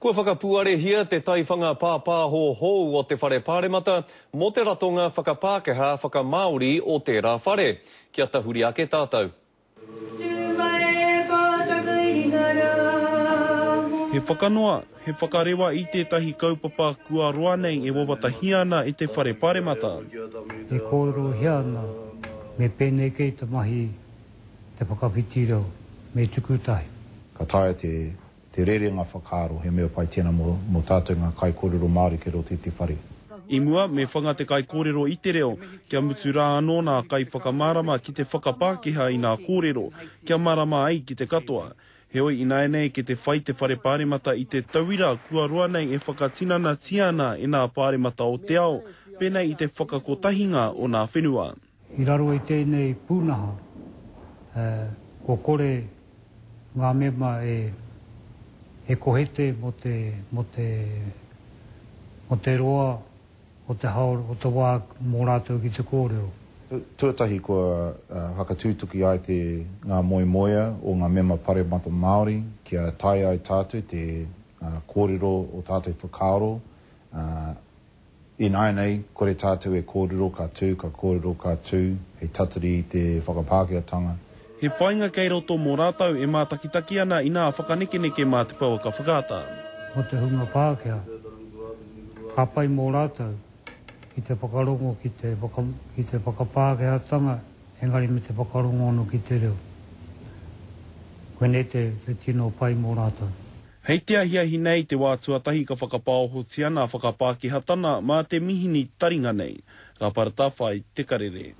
Kua whakapuarehia te taiwhanga pāpāho hou o te Whare Pāremata mō te ratonga whakapākehā whakamāori o tērā whare. Kia tahuri ake tātou. He whakanoa, he whakarewa i tētahi kaupapa kua roa nei e wawatahia ana e te Whare Pāremata. E kōrerohia ana me pēnei kei te mahi te whakawhiti reo, me tuku tahi. Ka taea te Te rerenga whakaaro, he mea pai tēnā mō, mō tātou ngā kaikōrero Māori kei roto i te whare. I mua, me whanga te kaikōrero i te reo, kia mutu rā anō nā kaiwhakamārama ki te whakapākehā i nā kōrero, kia mārama ai ki te katoa. Heoi, ināianei kei te whai te Whare Pāremata i te tauira kua roa nei e whakatinanatia ana e nā pāremata o te ao, pēnei i te whakakotahinga o nā whenua. I raro i tēnei pūnaha, kua kore ngā mema e kohete mō te, mō te, mō te roa o te haora, o te wā mō rātou ki te kōrero. Tuatahi kua whakatūtuki ai te ngā moemoea o ngā mema paremata Māori kia taea ai tātou te kōrero o tātou whakaaro, Ināianei, kore tātou e kōrero ka tū, ka kōrero ka tū, hei tatari i te whakapākehātanga. He painga kei roto mō rātou e mātakitaki ana inā whakanekeneke mā te pouaka whakaata. Mō te hunga Pākehā, ka pai mō rātou ki te whakarongo ki te, ki te whakapākehātanga engari me te whakarongo anō ki te reo. Koinei te, te tino pai mō rātou. Hei te ahiahi nei te wā tuatahi ka whakapaohotia nā whakapākehatana mā te mihini taringa nei. Rāpara Tawhai, Te Karere.